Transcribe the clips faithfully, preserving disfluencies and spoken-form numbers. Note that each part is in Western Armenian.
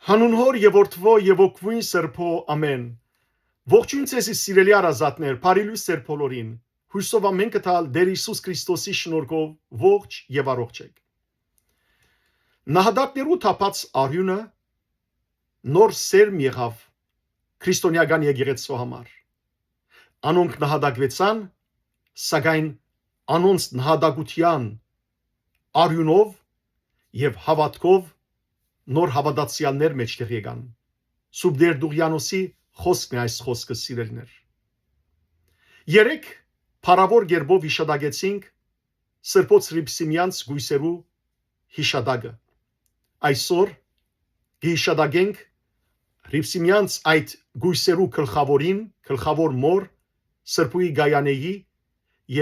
Հանուն Հօր եւ Որդւոյ եւ Հոգւոյն Սրբոյ, ամէն։ Ողջոյն ձեզի, սիրելի հարազատներ, բարի լոյս ձեր բոլորին։ Յոյսով ամէնքը տալ Տէր Յիսուս Քրիստոսի շնորհքով ողջ եւ առողջ էք։ Նահատակներու թափած արիւնը նոր սերմ եղաւ քրիստոնեական եկեղեցու համար։ Անոնք նահատակուեցան, սակայն անոնց նահատակութեան արիւնով եւ հաւատքով նոր հաւատացեալներ մէջտեղ եկան։ Սուրբ Տէր Դուղեանոսի խօսքն է այս խօսքը, սիրելիներ։ Երեկ փառաւոր կերպով յիշատակեցինք Սրբոց Հռիփսիմեանց կոյսերու յիշատակը։ Այսօր կը յիշատակենք Հռիփսիմեանց այդ կոյսերու գլխաւորին, գլխաւոր մօր Սրբուհի Գայանեի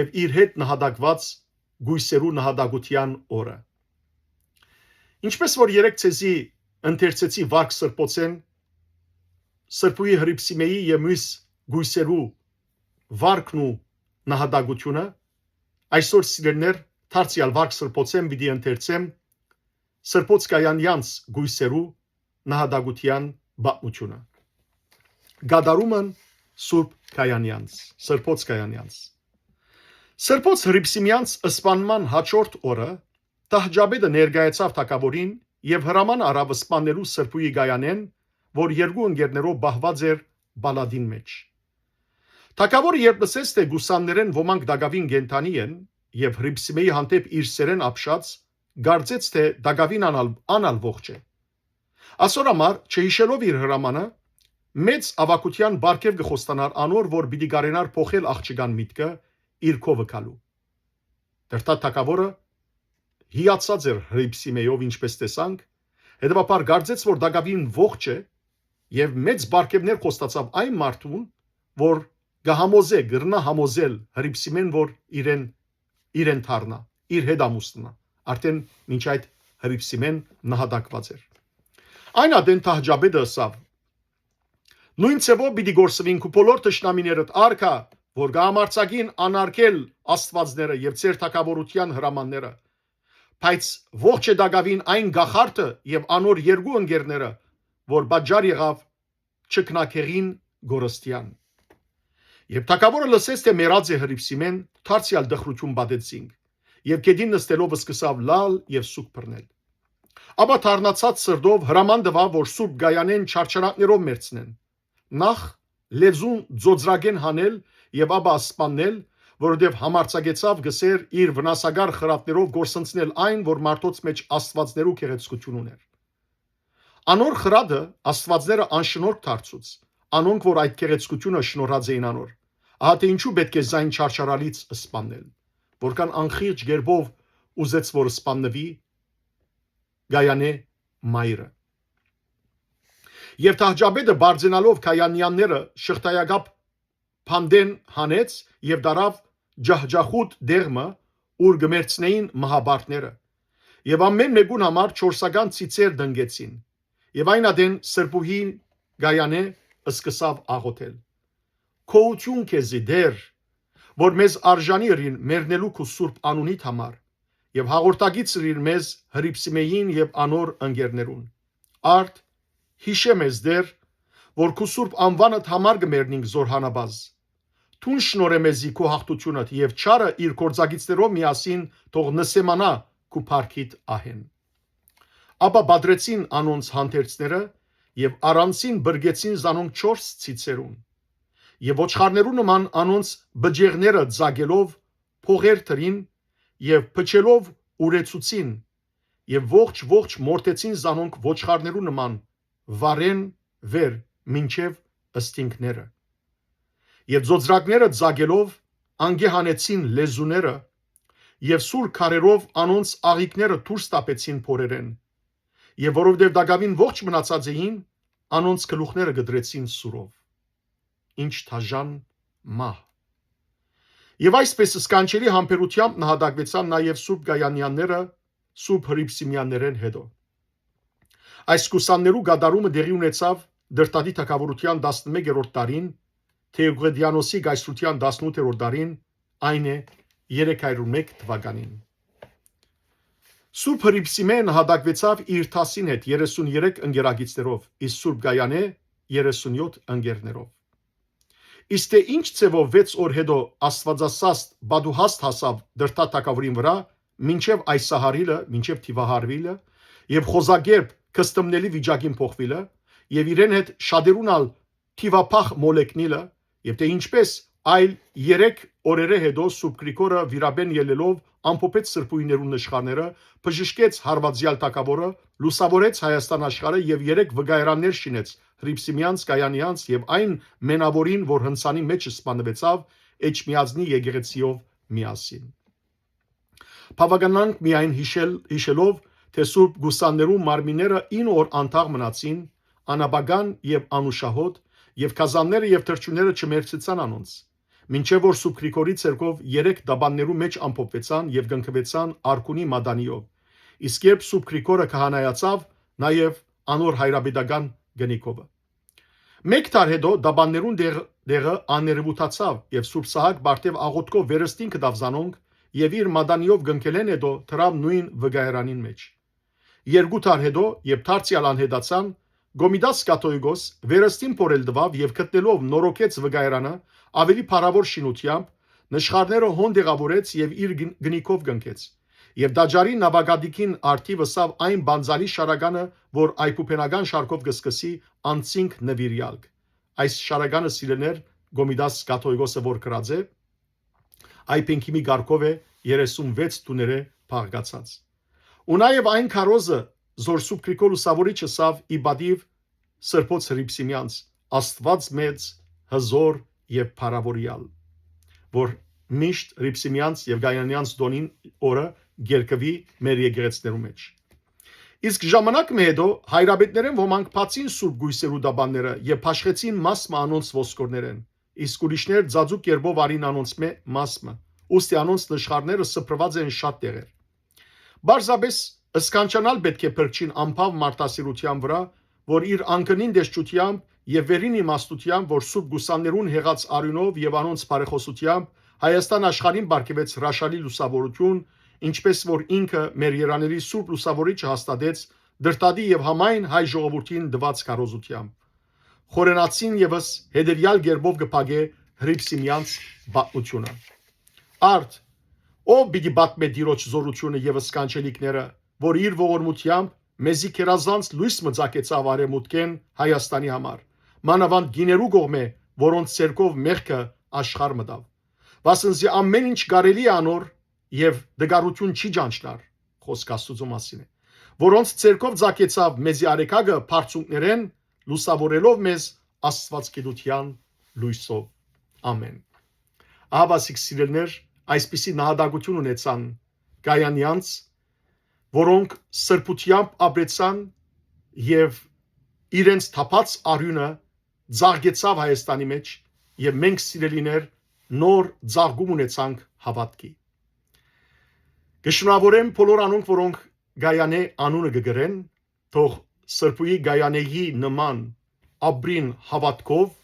եւ իր հետ նահատակուած կոյսերու նահատակութեան օրը։ Ինչպէս որ երեկ ձեզի ընթերցեցի Վարք Սրբոցէն, Սրբուհի Հռիփսիմեի եւ միւս կոյսերու վարքն ու նահատակութիւնը, այսօր, սիրելիներ, դարձեալ Վարք Սրբոցէն պիտի ընթերցեմ Սրբոց Գայանեանց կոյսերու նահատակութեան պատմութիւնը։ Կատարումն Սուրբ Գայանեանց, Սրբոց Գայանեանց։ Սրբոց Հռիփսիմեանց սպանման հաջորդ օրը Դահճապետը ներկայացաւ թագաւորին եւ հրաման առաւ սպաննելու Սրբուհի Գայանէն, որ երկու ընկերներով պահուած էր պալատին մէջ։ Թագաւորը երբ լսեց, թէ կուսաններէն ոմանք տակաւին կենդանի են եւ Հռիփսիմեի հանդէպ իր սէրէն ապշած, կարծեց, թէ տակաւին անալ, անալ ողջ է։ Ասոր համար, չհիշելով իր հրամանը, մեծ աւագութեան պարգեւ կը խոստանար անոր, որ պիտի կարենար փոխել աղջկան միտքը իր քովը գալու։ Դրդատ թագաւորը հիացած էր Հռիփսիմեով, ինչպէս տեսանք, հետեւաբար կարծեց, որ տակաւին ողջ է եւ մեծ պարգեւներ խոստացաւ այն մարդուն, որ կը համոզէ, կրնայ համոզել Հռիփսիմեն, որ իրեն, իրեն դառնայ, իր հետ ամուսնանայ։ Արդէն մինչ այդ Հռիփսիմեն նահատակուած էր։ Այն ատեն Դահճապետը ըսաւ. «Նոյն ձեւով պիտի գործուին քու բոլոր թշնամիներդ, արքա, որ կը համարձակին անարգել աստուածները եւ ձեր թագաւորութեան հրամանները։ Բայց ողջ է տակաւին այն կախարդը եւ անոր երկու ընկերները, որ պատճառ եղաւ չքնակեղին կորստեան»։ Երբ թագաւորը լսեց, թէ մեռած է Հռիփսիմեն, դարձեալ տխրութիւն պատեց զինք եւ գետին նստելով սկսաւ լալ եւ սուգ բռնել։ Ապա դառնացած սրտով հրաման տուաւ, որ Սուրբ Գայանէն չարչարանքներով մեռցնեն։ Նախ լեզուն ծոծրակէն հանել եւ ապա սպաննել, որովհետեւ համարձակեցաւ, կ'ըսէր, իր վնասակար խրատներով կորսնցնել այն, որ մարդոց մէջ աստուածներու գեղեցկութիւն ունէր։ Անոր խրատը աստուածները անշնորհք դարձուց, անոնք որ այդ գեղեցկութիւնը շնորհած էին անոր։ Ահա թէ ինչու պէտք է զայն չարչարալից սպաննել, որքան անխիղճ կերպով ուզեց որ սպաննուի Գայանէ մայրը։ Եւ Դահճապետը բարձենալով Գայանեանները շղթայակապ փանտէն հանեց եւ դարաւ ջահջախուտ դեղմը, ուր կը մեռցնէին մահապարտները։ Եւ ամէն մէկուն համար չորսական ցիցեր տնկեցին։ Եւ այն ատեն Սրբուհին Գայանէ սկսաւ աղոթել. «Գոհութիւն քեզի, Տէր, որ մեզ արժանի ըրին մեռնելու քու սուրբ անունիդ համար, եւ հաղորդակից ըրիր մեզ Հռիփսիմեին եւ անոր ընկերներուն։ Արդ, յիշէ մեզ, Տէր, որ քու սուրբ անուանդ համար կը մեռնինք զորհանաբազ։ Դուն շնորհէ մեզի քու յաղթութիւնդ եւ չարը իր գործակիցներով միասին թող նսեմանայ քու փառքիդ ահէն»։ Ապա պատռեցին անոնց հանդերձները եւ առանցին բրկեցին զանոնք չորս ցիցերուն։ Եւ ոչխարներու նման անոնց բջեղները ձագելով փողեր դրին եւ փչելով ուրեցուցին, եւ ողջ-ողջ մորթեցին զանոնք ոչխարներու նման վարեն վեր մինչեւ ստինքները։ Եւ ծոծրակները ձագելով անկեհանեցին լեզուները, եւ սուր քարերով անոնց աղիքները դուրս տապեցին փորերէն, եւ որովհետեւ տակաւին ողջ մնացած էին, անոնց գլուխները կտրեցին սուրով։ Ինչ դաժան մահ։ Եւ այսպես սքանչելի համբերութեամբ նահատակվեցան նաեւ Սուրբ Գայանեանները Սուրբ Հռիփսիմեաններէն հետո։ Այս կուսաններու կատարումը տեղի ունեցաւ Դրդատի թագաւորութեան տասնմեկերորդ տարին, Թեոկլետիանոսի կայսրութեան տասնութերորդ տարին, այն է, երեք հարիւր մէկ թուականին։ Սուրբ Հռիփսիմէ նահատակուեցաւ իր դասին հետ երեսուն երեք ընկերագիծներով, իսկ Սուրբ Գայանէ՝ երեսուն յոթ ընկերներով։ Իսկ թէ ինչ ձեւով վեց օր յետոյ Աստուածասաստ պատուհաստ հասաւ Դրդատ թագաւորին վրայ, մինչեւ Այսահարիլը, մինչեւ Թիվահարուիլը եւ խոզակերպ կստմնելի վիճակին փոխուիլը եւ իրեն հետ շատերուն ալ թիւափախ մոլեգնիլը, եւ թէ ինչպէս այլ երեք օրերէ յետոյ Սուրբ Գրիգորը վիրապէն ելլելով ամփոփեց սրբուհիներուն նշխարները, բժշկեց հարուածեալ թագաւորը, լուսաւորեց Հայաստան աշխարհը եւ երեք վկայարաններ շինեց Հռիփսիմեանց, Գայանեանց եւ այն մենաւորին, որ Հնցանի մէջ սպանուեցաւ Էջմիածնի եկեղեցիով միասին։ Բաւականանք միայն յիշել, յիշելով, թէ Սուրբ Գուսաններուն մարմինները ինը օր անթաղ մնացին անապական եւ անուշահոտ, եւ գազանները եւ թռչունները չմեռցցան անոնց, մինչեւ որ Սուրբ Գրիգորի ցերկով երեք տապաններու մէջ ամփոփուեցան եւ կնքուեցան արքունի մատանիով, իսկ երբ Սուրբ Գրիգորը քահանայացաւ, նաեւ անոր հայրապետական կնիքովը։ Մէկ դար յետոյ տապաններուն տեղ-, տեղը աներեւութացաւ եւ Սուրբ Սահակ Բարթեւ աղօթքով վերստին գտաւ զանոնք եւ իր մատանիով կնքելէն յետոյ դրաւ նոյն վկայարանին մէջ։ Երկու դար յետոյ, երբ դարձեալ անհետացան, Կոմիտաս Կաթողիկոս վերստին փորել տուաւ եւ գտնելով նորոգեց վկայարանը ավելի փառաւոր շինութեամբ, նշխարները հոն տեղաւորեց եւ իր գն-, գնիքով կնքեց։ Եւ տաճարի նաւակատիքին արդիւ ըսաւ այն պանծալի շարականը, որ այբուբենական շարքով կը սկսի անցինք նուիրեալք։ Այս շարականը, սիրելիներ, Կոմիտաս Կաթողիկոսը որ գրած է, այ պենքիմի կարգով է երեսուն վեց տուներէ բաղկացած։ Ու նաեւ այն քարոզը, զոր Սուրբ Գրիգոր Լուսաւորիչ ըսաւ ի պատիւ Սրբոց Հռիփսիմեանց, Աստուած մեծ, հզոր եւ փառաւորեալ, որ միշտ Հռիփսիմեանց եւ Գայանեանց տոնին օրը կերկուի մեր եկեղեցիներու մէջ։ Իսկ ժամանակ մը յետոյ հայրապետներէն ոմանք բացին սուրբ կոյսերու տապանները եւ բաշխեցին մաս մը անոնց ոսկորներէն, իսկ ուրիշներ ձաձու կերպով արին անոնց մէ-, մաս մը, ուստի անոնց նշխարները սփռուած են շատ տեղեր։ Պարզապէս սքանչանալ պէտք է փրկչին անբաւ մարդասիրութեան վրայ, որ իր անկնին տեսչութեամբ եւ վերին իմաստութեամբ, որ Սուրբ Գուսաններուն յեղած արիւնով եւ անոնց բարեխօսութեամբ Հայաստան աշխարհին պարգեւեց հրաշալի լուսաւորութիւն, ինչպէս որ ինքը մեր երանելի Սուրբ Լուսաւորիչը հաստատեց Դրդատի եւ համայն հայ ժողովուրդին տուած քարոզութեամբ։ Խորենացին եւս հետեւեալ կերպով կը փակէ Հռիփսիմեանց պատմութիւնը։ Արդ, ո՞վ պիտի պատմէ Տիրոջ զօրութիւնը եւ սքանչելիքները, որ իր ողորմութեամբ մեզի գերազանց լոյս մը ծագեցաւ արեւմուտքէն Հայաստանի համար, մանաւանդ կիներու կողմէ, որոնց ցերկով մեղքը աշխարհ մտաւ։ Վասն զի ամէն ինչ կարելի է անոր եւ տկարութիւն չի ճանչնար, խօսքը Աստուծոյ մասին է, որոնց ցերկով ծագեցաւ մեզի արեգակը բարձունքներէն, լուսաւորելով մեզ Աստուածագիտութեան լոյսով։ Ամէն։ Ահա, սիրելիներ, այսպիսի նահատակութիւն ունեցան Գայանեանց, որոնք սրբութեամբ ապրեցան եւ իրենց թափած արիւնը ծաղկեցաւ Հայաստանի մէջ եւ մենք, սիրելիներ, նոր ծաղկում ունեցանք հաւատքի։ Կը շնորհաւորեմ բոլոր անոնք, որոնք Գայանէ անունը կը կրեն, թող Սրբուհի Գայանեի նման ապրին հաւատքով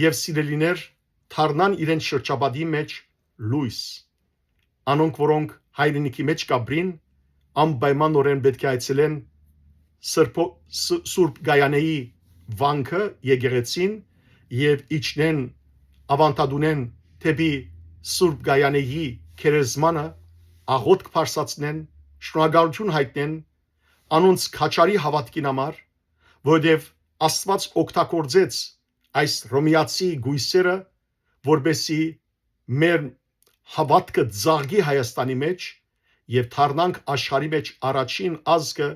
եւ, սիրելիներ, դառնան իրենց շրջապատի մէջ լոյս։ Անոնք, որոնք հայրենիքի մէջ կ'ապրին, անպայմանօրէն պէտք է այցելեն Սրբո-, Ս-, Սուրբ Գայանեի վանքը, եկեղեցին, եւ իջնեն աւանդատունէն դէպի Սուրբ Գայանեի գերեզմանը, աղօթք բարձրացնեն, շնորհակալութիւն յայտնեն անոնց քաջարի հաւատքին համար, որովհետեւ Աստուած օգտագործեց այս հռոմեացի կոյսերը, որպէսզի մեր հաւատքը ծաղկի Հայաստանի մէջ եւ դառնանք աշխարհի մէջ առաջին ազգը,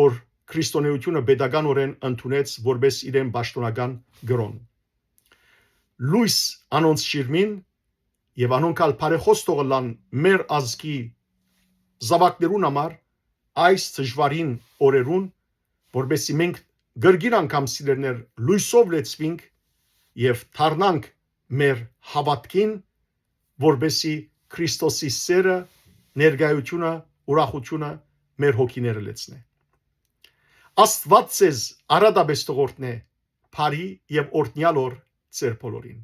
որ քրիստոնէութիւնը պետականօրէն ընդունեց որպէս իրեն պաշտօնական կրօն։ Լոյս անոնց շիրմին, եւ անոնք ալ բարեխօս թող ըլլան մեր ազգի զաւակներուն համար այս դժուարին օրերուն, որպէսզի մենք կրկին անգամ, սիրելիներ, լոյսով լեցուինք եւ դառնանք մեր հաւատքին, որպէսզի Քրիստոսի սերը, ներկայութիւնը, ուրախութիւնը մեր հոգիները լեցնէ։ Աստուած ձեզ առատապէս թող օրհնէ բարի եւ օրհնեալ օր ձեր բոլորին։